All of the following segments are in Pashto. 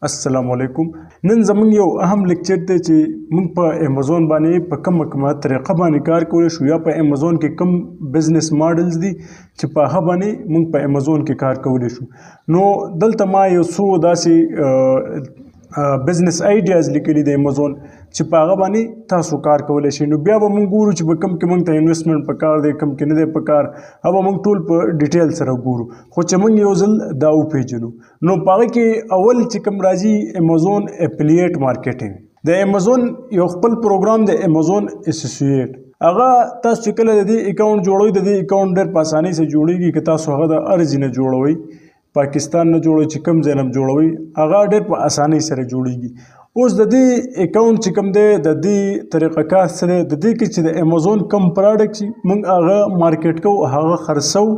السلام علیکم. نن زمونږ یو اهم لیکچر دی چې موږ په امیزون باندې په کومه کومه طریقه باندې کار کولی شو، یا په امیزون کې کوم بزنس ماډلز دي چې په هغه باندې موږ په امیزون کې کار کولی شو. نو دلته ما یو څو داسې بزنس آیډیاز لیکلي د امیزون چې په هغه باندې تاسو کار کولی شئ. نو بیا به موږ ګورو چې په کوم کې موږ ته انویسټمنټ پکار دی، کوم کې نه دی پکار، هغه به موږ ټول په ډیټیل سره ګورو. خو چې موږ یو ځل دا وپېژنو، نو په هغه کې اول چې کوم راځي امیزون اپلیټ مارکیټینګ. د امیزون یو خپل پروګرام دی، امیزون اسوسییټ. هغه تاسو چې کله د دې اکاونټ جوړوئ، د دې اکاونټ ډېر په اسانۍ سره جوړیږي. که تاسو هغه د هر ځای نه جوړوئ، پاکستان نه جوړوئ، چې کوم ځای نه جوړوئ، هغه ډېر په اسانۍ سره جوړیږي. اوس د دې اکاونټ چې کوم دی، د دې طریقه کار څه دی؟ د دې کې چې د امیزون کوم پراډکټ چې موږ هغه مارکیټ کوو، هغه خرڅوو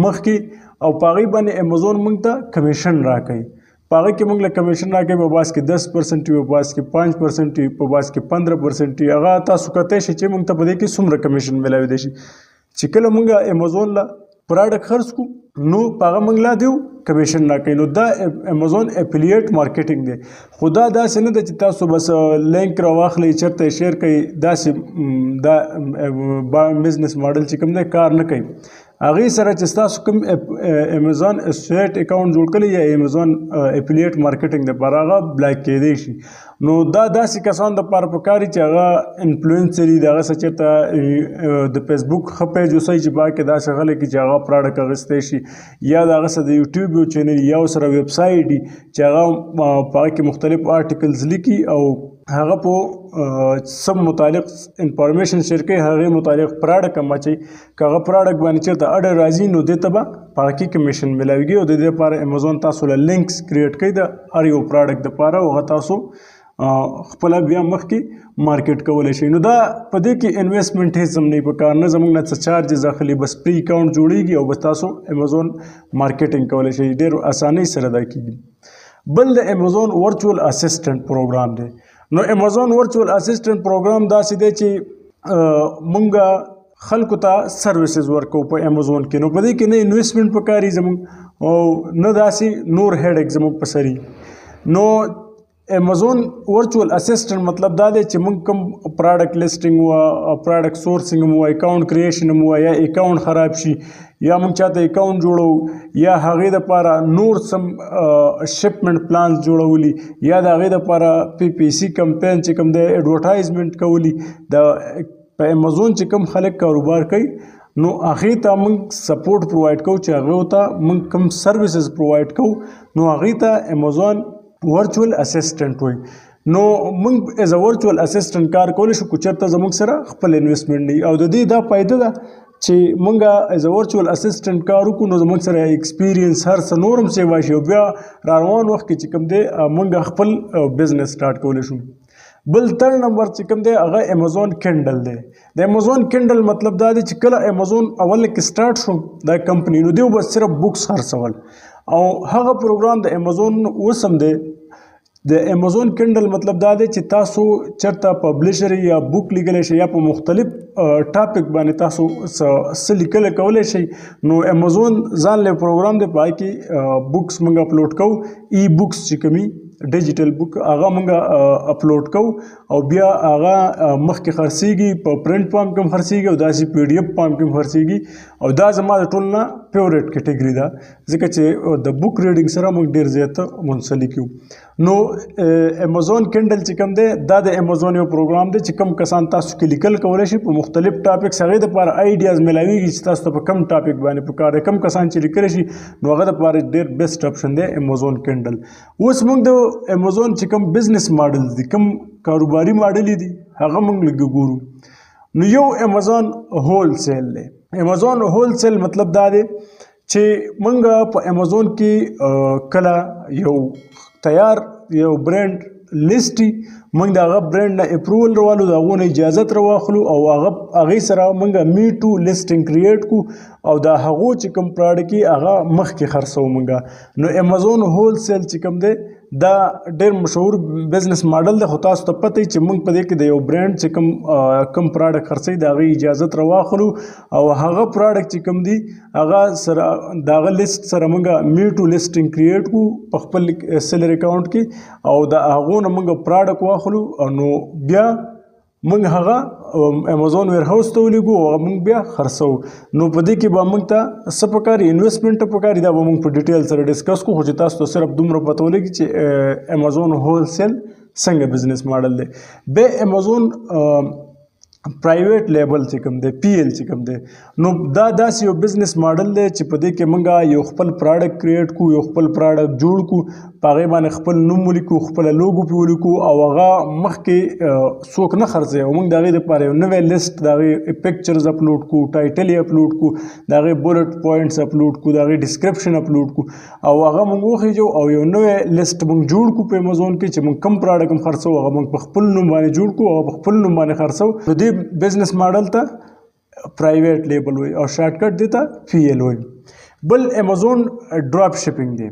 مخکې، او په هغې باندې امیزون موږ ته کمیشن راکوي. په هغه کې موږ له کمیشن راکوي، په باس کې 10% وي، په باس کې 5% وي، په باس کې 15% وي. هغه تاسو کتی شئ چې موږ ته په دې کې څومره کمیشن میلاوېدی شي. چې کله موږ امیزون له پراډکټ خرڅ کړو، نو په هغه موږ لا دیو کمیشن راکوي. نو دا امیزون اپلیټ مارکیټینګ دی. خو دا داسې نه ده چې تاسو بس لینک راواخلئ، چېرته یې شیر کړئ، داسې دا بزنس ماډل چې کوم دی کار نه کوي. هغې سره چې ستاسو کوم امیزون اسوسییټ اکاونټ جوړ کړی یا امیزون اپلیټ مارکیټینګ دپاره، هغه بلاک کېدی شي. نو دا داسې کسان دپاره پکار دي چې هغه انفلوینسر وي، د هغه څه چېرته د فیسبوک ښه پیج اوسئ چې په هغه کې داسې خلک وي چې هغه پراډکټ اخیستی شي، یا د هغه څه د یوټیوب یو چینل یا ورسره ویب سایټ وي چې هغه په هغه کې مختلف آرټیکلز لیکي او هغه په سم متعلق انفارمیشن شیر کوي، هغې متعلق پراډکټ هم اچوي. که هغه پراډکټ باندې چېرته اډر راځي، نو دې ته به په هغه کې کمیشن میلاویږي. او د دې لپاره امیزون تاسو له لینکس کریټ کوي د هر یو پراډکټ دپاره، او هغه تاسو خپله بیا مخکې مارکیټ کولی شئ. نو دا په دې کې انویسټمنټ هېڅ هم نه پکار، نه زموږ نه څه چارجز اخلي، بس پری اکاونټ جوړیږي او بس تاسو امیزون مارکیټینګ کولی شئ، ډېر اسانۍ سره دا کېږي. بل د امیزون ورچوال اسسټنټ پروګرام دی. نو امیزون ورچوال اسسټنټ پروګرام داسې دی چې مونږ خلکو ته سرویسز ورکوو په امیزون کې. نو په دې کې نه انویسټمنټ پکاري زموږ او نه داسې نور هیډک زموږ په سري. نو امیزون ورچوال اسسټنټ مطلب دا دی چې موږ کوم پراډکټ لیسټینګ و، پراډکټ سورسینګ مو، اکاونټ کریشن مو، یا اکاونټ خراب شي، یا موږ چاته اکاونټ جوړو، یا هغې دپاره نور سم شپمنټ پلانز جوړولي، یا د هغې دپاره پی پی سی کمپین چې کوم دی ایډورټایزمنټ کولی، د په امیزون چې کوم خلک کاروبار کوي، نو هغې ته موږ سپورټ پرووایډ کوو چې هغې ته موږ کوم سرویسز پرووایډ کوو، نو هغې ته امیزون ورچوال اسسټنټ وایي. نو موږ ایز ا ورچوال اسسټنټ کار کولی شو که چېرته زموږ سره خپل انویسټمنټ نه وي. او د دې دا فایده ده چې موږ ایز ا ورچوال اسسټنټ کار وکړو، نو زموږ سره ایکسپیرینس هر څه نور هم سیوا شي، او بیا را روان وخت کې چې کوم دی موږ خپل بزنس سټارټ کولی شو. بل تر نمبر چې کوم دی هغه امیزون کینډل دی. د امیزون کینډل مطلب دا دی چې کله امیزون اول کې سټارټ شو دا کمپنی، نو دیو بس صرف بوکس خرڅول، او هغه پروګرام د امیزون اوس هم دی. د امیزون کینډل مطلب دا دی چې تاسو چېرته پبلشر یا بوک لیکلی شئ، یا په مختلف ټاپک باندې تاسو څه لیکل کولی شئ. نو امیزون ځان له پروګرام دی، په هغې کې بوکس موږ اپلوډ کوو، ای بوکس چې کوم وي ډیجیټل بوک هغه موږ اپلوډ کوو، او بیا هغه مخکې خرڅېږي، په پرنټ فارم کې هم خرڅېږي او داسې پی ډي اف فارم کې هم خرڅېږي. او دا زما د ټول نه فیوریټ کیټګري ده، ځکه چې د بوک ریډینګ سره موږ ډېر زیات منسلک یو. نو امیزون کینډل چې کوم دی دا د امیزون یو پروګرام دی چې کوم کسان تاسو کې لیکل کولی شي په مختلف ټاپکس، هغې دپاره آیډیاز میلاویږي چې تاسو ته په کوم ټاپک باندې پکار دی. کوم کسان چې لیکلی شي نو هغه دپاره ډېر بیسټ اپشن دی امیزون کینډل. اوس موږ د امیزون چې کوم بزنس ماډلز دي، کوم کاروباري ماډل دي، هغه موږ لږ ګورو. نو یو امیزون هول سیل دی. امیزون هول سیل مطلب دا دی چې موږ په امیزون کې کله یو تیار یو برند لیست وي، موږ د هغه برند نه اپروول راوالو، د هغو نه اجازت راواخلو، او هغې سره موږ می ټو لیسټینګ کریټ کړو، او د هغو چې کوم پراډکټ وي هغه مخکې خرڅوو موږ. نو امیزون هول سیل چې کوم دی دا ډېر مشهور بزنس ماډل دی، خو تاسو ته پته چې موږ په دې کې د یو برانډ چې کوم پراډکټ خرڅوي د هغې اجازت راواخلو او هغه پراډکټ چې کوم دی هغه سره د هغه لیست سره موږ میټو لیسټینګ کریټ کو په خپل سیلر اکاونټ کې او د هغو نه موږ پراډکټ واخلو او نو بیا موږ هغه امیزون ویر هاوس ته ولیږو او هغه موږ بیا خرڅوو. نو په دې کې به موږ ته څه پکار انویسټمنټ پکار دا به موږ په ډیټیل سره ډسکس کوو، خو چې تاسو ته صرف دومره پته ولګي چې امیزون هول سیل څنګه بزنس ماډل دی. بیا امیزون پرایویټ لیبل چې کوم دی، پی ایل چې کوم دی، نو دا داسې یو بزنس ماډل دی چې په دې کې موږ یو خپل پراډکټ کریټ کو، یو خپل پراډکټ جوړ کو، په هغې باندې خپل نوم ولیکو، خپله لوګو پرې ولیکو او هغه مخکې څوک نه خرڅوي او موږ د هغې دپاره یو نوی لیست، د هغې پکچرز اپلوډ کو، ټایټل یې اپلوډ کو، د هغې بولټ پوینټس اپلوډ کو، د هغې ډسکرپشن اپلوډ کو او هغه موږ وخیجو او یو نوی لیست موږ جوړ کو په امیزون کې چې موږ کوم پراډکټ هم خرڅوو هغه موږ په خپل نوم باندې جوړ کو او په خپل نوم باندې خرڅوو. نو دې بزنس ماډل ته پرایویټ لیبل وایي او شارټکټ دې ته پی ایل وایي. بل امیزون ډراپ شپینګ دی.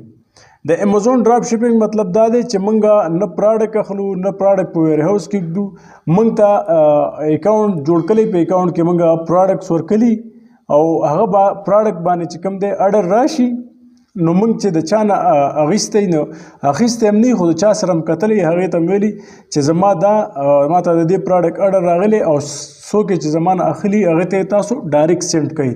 د امیزون ډراپ شپینګ مطلب دا دی چې موږ نه پراډکټ اخلو، نه پراډکټ په ویر هاوس کې ږدو، موږ ته اکاونټ جوړ کړی، په اکاونټ کې موږ پراډکټس ورکړي او هغه پراډکټ باندې چې کوم دی ارډر راشي، نو موږ چې د چا نه اخیستی، نو اخیستی هم نه، خو د چا سره هم کتلی هغې ته هم ویلي چې زما دا ما ته د دې پراډکټ ارډر راغلی او څوک یې چې زما نه اخلي هغې ته یې تاسو ډایرکټ سینډ کړئ.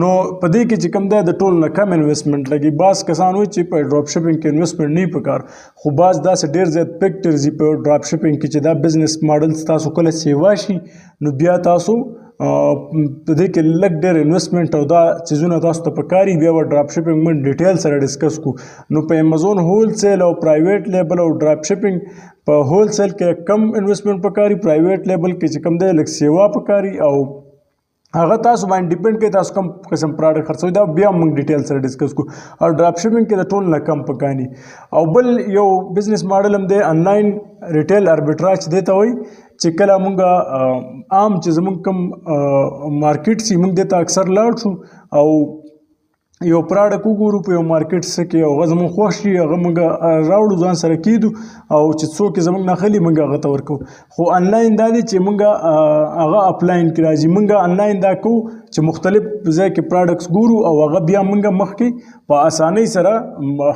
نو په دې کې چې کوم دی د ټولو نه کم انویسټمنټ لګي. بعض کسان وایي چې په ډراپ شپینګ کې انویسټمنټ نه پکار، خو بعض داسې ډېر زیات فیکټرز دي په ډراپ شپینګ کې چې دا بزنس ماډل تاسو کله سیوا شي نو بیا تاسو په دې کې لږ ډېر انویسټمنټ او دا څیزونه تاسو ته پکاري. بیا به ډراپ شپینګ موږ ډیټیل سره ډسکس کو. نو په امیزون هول سیل او پرایویټ لیبل او ډراپ شپینګ، په هول سیل کې کم انویسټمنټ پکاري، پرایویټ لیبل کې چې کم دی لږ سیوا پکاري او هغه تاسو باندې ډیپند کوي تاسو کوم قسم پراډکټ خرڅوئ، دا بیا موږ ډیټیل سره ډسکس کو. او ډراپ شپینګ کې د ټول نه کم پکاني. او بل یو بزنس ماډل هم دی انلاین ریټیل اربیټراج دی ته وایي چې کله موږ عام چې زموږ کوم مارکیټ سي موږ دې ته اکثر لاړ شو او یو پراډکټ وګورو په یو مارکیټ څه کې او هغه زموږ خوښ شي هغه موږ راوړو ځان سره کیدو او چې څوک یې زموږ نه اخلي موږ هغه ته ورکوو. خو انلاین دا دی چې موږ هغه اپلاین کې راځي، موږ انلاین دا کوو چې مختلف ځای کې پراډکټس ګورو او هغه بیا موږ مخکې په اسانۍ سره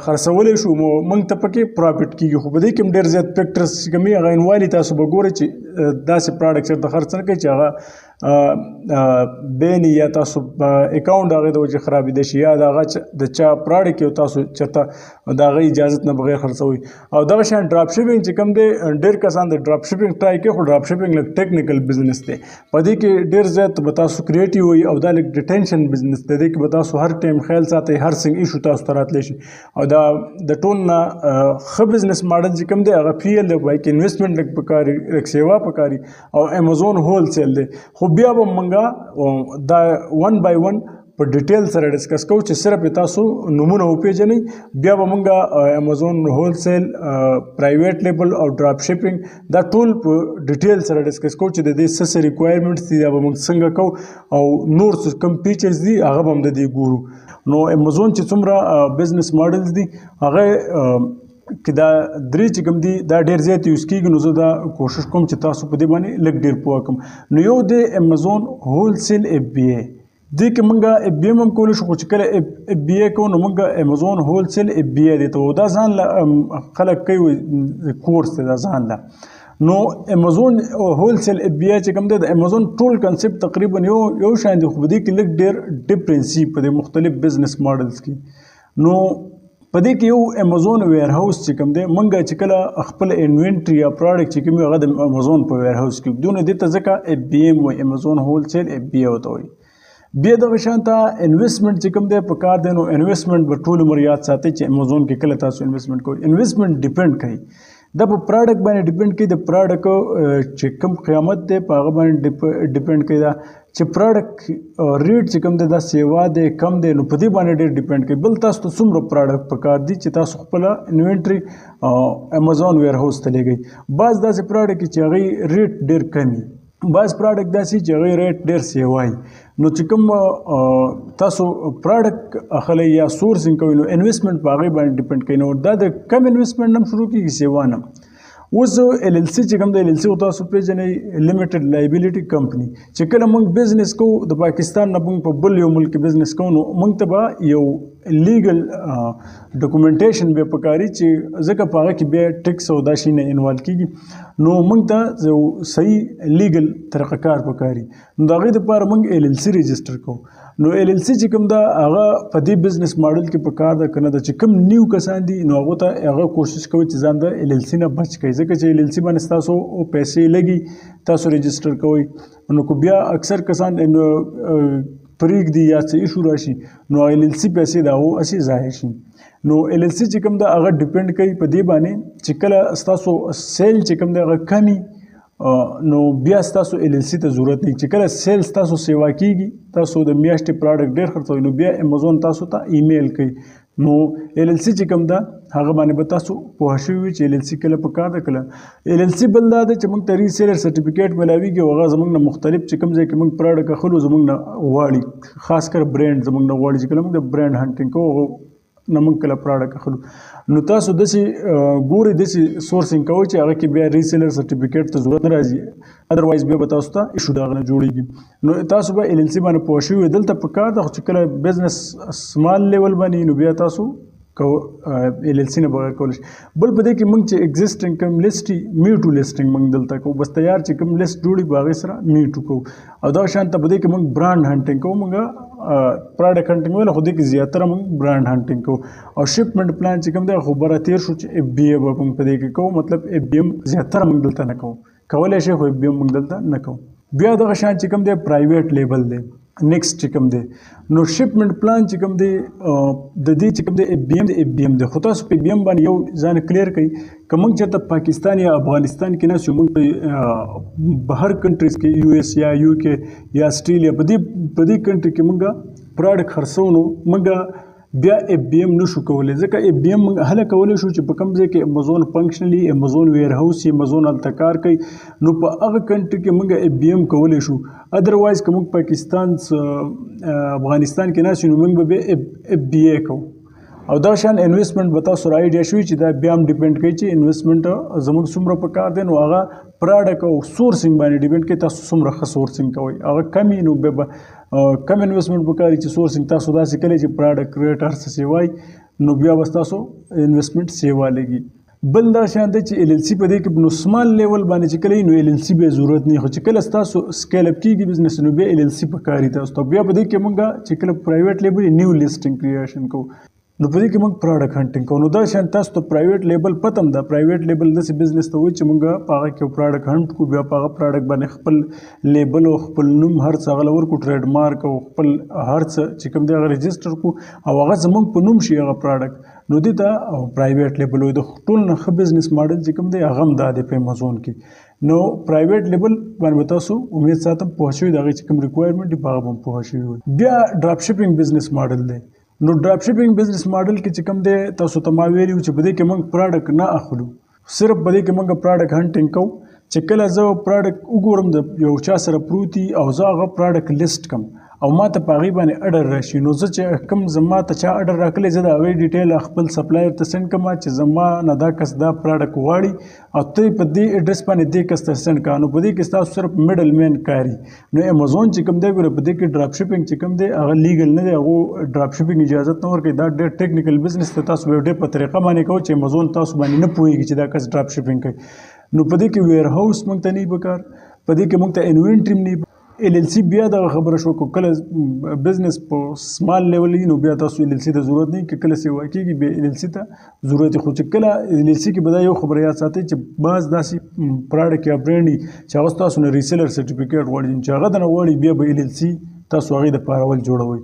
خرڅولی شو، موږ ته پکې پروفیټ کېږي. خو په دې کې هم ډېر زیات فیکټرز چې کوم وي هغه انوالي تاسو به ګورئ چې داسې پراډکټ چېرته خرڅ نه کړئ چې هغه بیني یا تاسو اکاونټ د هغې د وجې خرابېدی شي یا د هغه د چا پراډکټ یو تاسو چېرته د هغې اجازت نه بغیر خرڅوئ. او دغه شان ډراپ شپینګ چې کوم دی ډېر کسان د ډراپ شپینګ ټرای کوي، خو ډراپ شپینګ لږ ټیکنیکل بزنس دی، په دې کې ډېر زیات به تاسو کریټیو وئ او دا لږ د ټینشن بزنس دی، دې کې به تاسو هر ټایم خیال ساتئ، هر څنګه ایشو تاسو ته راتلی شي. او دا د ټول نه ښه بزنس ماډل چې کوم دی هغه پی ایل دی، په هغې کې انویسټمنټ لږ پکاري، لږ سیوا پکاري او امیزون هول سیل دی. خو بیا به موږ دا 1 بای 1 په ډیټیل سره ډسکس کوو چې صرف تاسو نومونه وپیژنئ. بیا به موږ امیزون هول سیل، پرایویټ لیبل او ډراپ شپینګ دا ټول په ډیټیل سره ډسکس کوو چې د دې څه څه ریکوایرمنټس دي، دا به موږ څنګه کوو او نور څه کوم فیچرز دي هغه به هم د دې ګورو. نو امیزون چې څومره بزنس ماډلز دي هغه کې دا درې چې کوم دي دا ډېر زیات یوز کېږي، نو زه دا کوشش کوم چې تاسو په دې باندې لږ ډېر پوه کړم. نو یو دی امیزون هول سیل اف بي ای، دې کې موږ اف بي ایم هم کولی شو، خو چې کله اف بي ای کوو نو موږ امیزون هول سیل اف بي ای دی ته وایو. دا ځان له خلک کوي کورس دی دا ځان له. نو امیزون هول سیل اف بي ای چې کوم دی د امیزون ټول کنسپټ تقریبا یو شان دی، خو په دې کې لږ ډېر ډفرنس وي په دې مختلف بزنس ماډلز کې. نو په دې کې یو امیزون ویر هاوس چې کوم دی، موږ چې کله خپل انوینټري یا پراډکټ چې کوم وي هغه د امیزون په ویر هاوس کې ږدو، نو دې ته ځکه اف بي ایم وایي، امیزون هول سیل اف بي ای ورته وایي. بیا دغه شان ته انویسټمنټ چې کوم دی په کار دی، نو انویسټمنټ به ټول عمر یاد ساتئ چې امیزون کې کله تاسو انویسټمنټ کوئ، انویسټمنټ ډیپند کوي، دا په پراډکټ باندې ډیپند کوي، د پراډکټ چې کوم قیمت دی په هغه باندې ډیپند کوي، دا چې پراډکټ ریټ چې کوم دی دا سیوا دی کم دی، نو په دې باندې ډېر ډیپند کوي. بل تاسو ته څومره پراډکټ پکار دي چې تاسو خپله انوینټري امیزون ویر هاوس ته لېږئ. بعض داسې پراډکټ چې هغې ریټ ډېر کم وي، بعض پراډکټ داسې چې هغې ریټ ډېر سیوای، نو چې کوم تاسو پراډکټ اخلئ یا سورسینګ کوئ نو انویسټمنټ په هغې باندې ډیپند کوي. نو دا د کم انویسټمنټ هم شروع کېږي سیوا نه. اوس ال ال سی چې کوم د ال ال سی تاسو پیژنئ، لیمیټډ لایبیلیټي کمپنی، چې کله موږ بزنس کوو د پاکستان نه موږ په بل یو ملک کې بزنس کوو نو موږ ته به یو لیګل ډاکومنټیشن به پکاري چې ځکه په هغه کې بیا ټیکس او دا شي نه انوالو کېږي، نو موږ ته یو صحیح لیګل طریقه کار پکاري. نو د هغې دپاره موږ ال ال سی رجسټر کوو. نو ال ال سی چې کوم ده هغه په دې بزنس ماډل کې پکار ده که نه ده، چې کوم نیو کسان دي نو هغو ته هغه کوشش کوي چې ځان د ال ال سی نه بچ کړي، ځکه چې ال ال سی باندې ستاسو پیسې لګي، تاسو رجسټر کوئ، نو که بیا اکثر کسان پرېږدي یا څه ایشو راشي نو ال ال سی پیسې د هغو هسې ضایع شي. نو ال ال سی چې کوم ده هغه ډیپند کوي په دې باندې چې کله ستاسو سیل چې کوم دی هغه کمي نو بیا ستاسو ال ال سی ته ضرورت نه، چې کله سیل ستاسو سیوا کیږي، تاسو د میاشتې پراډکټ ډېر خرڅوئ نو بیا امیزون تاسو ته ایمیل کوي. نو ال ال سی چې کوم ده هغه باندې به تاسو پوه شوي وي چې ال ال سی کله پکار ده کله ال ال سی. بل دا ده چې موږ ته ریسیلر سرټیفیکیټ ملاویږي او هغه زموږ نه مختلف چې کوم ځای کې موږ پراډکټ اخلو زموږ نه غواړي، خاص کر برانډ زموږ نه غواړي چې کله موږ د برانډ هنټینګ کوو نه موږ کله پراډکټ اخلو نو تاسو داسې ګورئ داسې سورسینګ کوئ چې هغه کې بیا ریسیلر سرټیفیکیټ ته ضرورت نه راځي، ادروایز بیا به تاسو ته ایشو د هغه نه جوړېږي. نو تاسو به ال ال سی باندې پوه شوي وي. دلته پکار ده خو چې کله بزنس سمال لیول باندې نو بیا تاسو ال ال سی نه بغیر کولی شئ. بل په دې کې موږ چې ایگزیسټینګ کوم لیست وي می ټو لیسټینګ موږ دلته کوو، بس تیار چې کوم لیست جوړي په هغې سره می ټو کوو. او دا شان ته په دې کې موږ برانډ هنټینګ کوو، موږ پراډکټ هنټینګ ویل خو دې کې زیاتره موږ برانډ هنټینګ کوو. او شپمنټ پلان چې کوم دی خو بره تېر شو چې اف بي ای به موږ په دې کې کوو، مطلب اف بي ایم زیاتره موږ دلته نه کوو، کولی شئ خو اف بي ایم موږ دلته نه کوو. بیا دغه شان چې کوم دی پرایویټ لیبل دی نیکسټ چې کوم دی، نو شپمنټ پلان چې کوم دی د دې چې کوم دی اف بي ایم دی، اف بي ایم دی. خو تاسو په بي ایم باندې یو ځان کلیر کړئ، که موږ چېرته پاکستان یا افغانستان کې ناست یو، موږ په بهر کنټریز کې یو ایس یا یو کې یا اسټرالیا په دې کنټري کې موږ پراډکټ خرڅوو نو موږ بیا اف بي ایم نشو کولی، ځکه اف بي ایم موږ هله کولی شو چې په کوم ځای کې امیزون فنکشنلی، امیزون ویر هاوس، امیزون هلته کار کوي، نو په هغه کنټري کې موږ اف بي ایم کولی شو. ادروایز که موږ پاکستان افغانستان کې ناست یو نو موږ به بیا اف بي ای کوو. او دا شان انویسټمنټ به تاسو را آیډیا شوي چې دا بیا هم ډیپند کوي چې انویسټمنټ زموږ څومره پکار دی، نو هغه پراډکټ او سورسینګ باندې ډیپند کوي تاسو څومره ښه سورسینګ کوئ. هغه کمي نو بیا به کم انویسټمنټ پکار چې سورسینګ تاسو داسې کړئ چې پراډکټ ریټ هر څه سیوای، نو بیا به ستاسو انویسټمنټ سیوا لګي. بل دا شان دی چې ال ال سی په دې کې نو سمال لیول باندې چې کله نو ال ال سی بیا ضرورت نه، خو چې کله ستاسو سکیل اپ کیږي بزنس نو بیا ال ال سی پکاري تاسو ته. بیا په دې کې موږ چې کله پرایویټ لیبل نیو لیسټینګ کریشن کوو نو په دې کې موږ پراډکټ هنټینګ کوو. نو دا شان تاسو ته پرایویټ لیبل پته هم ده، پرایویټ لیبل داسې بزنس ته وایي چې موږ په هغه کې پراډکټ هنټ کوو، بیا په هغه پراډکټ باندې خپل لیبل او خپل نوم هر څه هغه له ورکړو، ټریډ مارک او خپل هر څه چې کوم دی هغه رجسټر کړو او هغه زموږ په نوم شي هغه پراډکټ، نو دې ته پرایویټ لیبل وایي. د ټول نه ښه بزنس ماډل چې کوم دی هغه هم دا دی په امیزون کې. نو پرایویټ لیبل باندې به تاسو امید ساتم پوه شوي، د هغې چې کوم ریکوایرمنټ دی په هغه به هم پوه شوي وي. بیا ډراپ شپینګ بزنس ماډل دی. نو ډراپ شپینګ بزنس ماډل کې چې کوم دی تاسو ته ما ویلي وو چې په دې کې موږ پراډکټ نه اخلو، صرف په دې کې موږ پراډکټ هنټینګ کوو. چې کله زه پراډکټ وګورم د یو چا سره پروت وي او زه هغه پراډکټ لیست کړم او ما ته په هغې باندې اډر راشي، نو زه چې کوم زما ته چا اډر راکړی زه د هغې ډیټیل خپل سپلایر ته سینډ کړم چې زما نه دا کس دا پراډکټ غواړي او ته یې په دې اډرس باندې دې کس ته سینډ کړه. نو په دې کې ستاسو صرف میډل مین کاري. نو امیزون چې کوم دی ګوره په دې کې ډراپ شپینګ چې کوم دی هغه لیګل نه دی، هغو ډراپ شپینګ اجازت نه ورکوي. دا ډېر ټیکنیکل بزنس دی، تاسو به ډېر په طریقه باندې کوئ چې امیزون تاسو باندې نه پوهېږي چې دا کس ډراپ شپینګ کوي. نو په دې کې ویر هاوس موږ ته نه وي پکار، په دې کې موږ ته انوینټري هم نه وي. ال ال سی بیا دغه خبره شوه، که کله بزنس په سمال لیول وي نو بیا تاسو ال ال سی ته ضرورت نه، که کله سیوا کېږي بیا ال ال سی ته ضرورت وي. خو چې کله ال ال سی کې به دا یو خبره یاد ساتئ چې بعض داسې پراډکټ یا برانډ وي چې هغه ستاسو نه ریسیلر سرټیفیکیټ غواړي، چې هغه درنه غواړي بیا به ال ال سی تاسو هغې دپاره ول جوړوئ.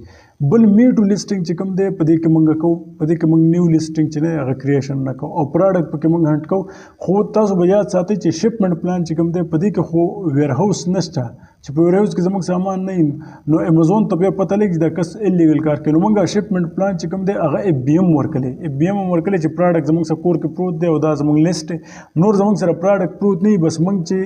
بل می ټو لیسټینګ چې کوم دی په دې کې مونږ کوو، په دې کې مونږ نیو لیسټینګ چې نه هغه کریشن نه کوو او پروډکټ پکې مونږ هنټ کوو. خو تاسو به یاد ساتئ چې شپمنټ پلان چې کوم دی په دې کې خو ویرهاوس نشته، چې په ویرهاوس کې زموږ سامان نه وي، نو امیزون ته بیا پته لګي چې دا کس ایلیګل کار کوي. نو مونږ شپمنټ پلان چې کوم دی هغه اف بي ام ورکړي، اف بي ام هم ورکړي چې پروډکټ زموږ سره کور کې پروت دی او دا زموږ لیست دی، نور زموږ سره پروډکټ پروت نه وي، بس مونږ چې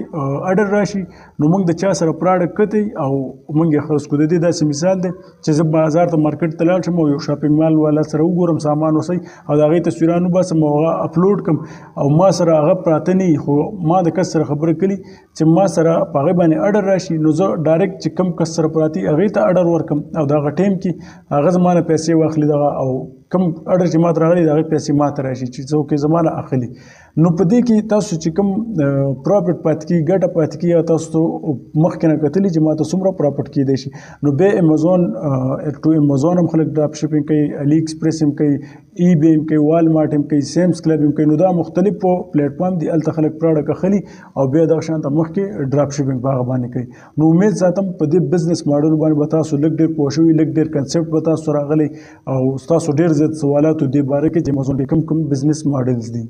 ارډر راشي نو مونږ د چا سره پروډکټ کتي او مونږ یې خرڅ کړو. د دې داسې مثال دی چې زه بازار ته مارکیټ ته لاړ شم او یو شاپینګ مال والا سره وګورم سامان وسي او د هغې تصویران وباسم او هغه اپلوډ کړم او ما سره هغه پراته نه وي، خو ما د کس سره خبره کړې چې ما سره په هغې باندې ارډر راشي، نو زه ډایرکټ چې کم کس سره پراته هغې ته ارډر ورکړم او د هغه ټایم کې هغه زما نه پیسې واخلي دغه، او کم ارډر چې ما ته راغلی د هغې پیسې ما ته راشي چې څوک یې زما نه اخلي. نو په دې کې تاسو چې کوم پروفټ پاتې کېږي، ګټه پاتې کېږي، او تاسو ته مخکې نه کتلي چې ما ته څومره پروفټ کېدای شي. نو بیا امیزون ټو امیزون هم خلک ډراپ شپینګ کوي، علي ایکسپریس هم کوي، ای بی هم کوي، والمارټ هم کوي، سیمز کلب هم کوي. نو دا مختلف پلیټفارم دي، هلته خلک پروډکټ اخلي او بیا دغه شان ته مخکې ډراپ شپینګ په هغه باندې کوي. نو امید ساتم په دې بزنس ماډل باندې به تاسو لږ ډېر پوه شوي، لږ ډېر کنسپټ به تاسو راغلی او ستاسو ډېر زیات سوالاتو دې باره کې چې امیزون کې کوم کوم بزنس ماډلز دي.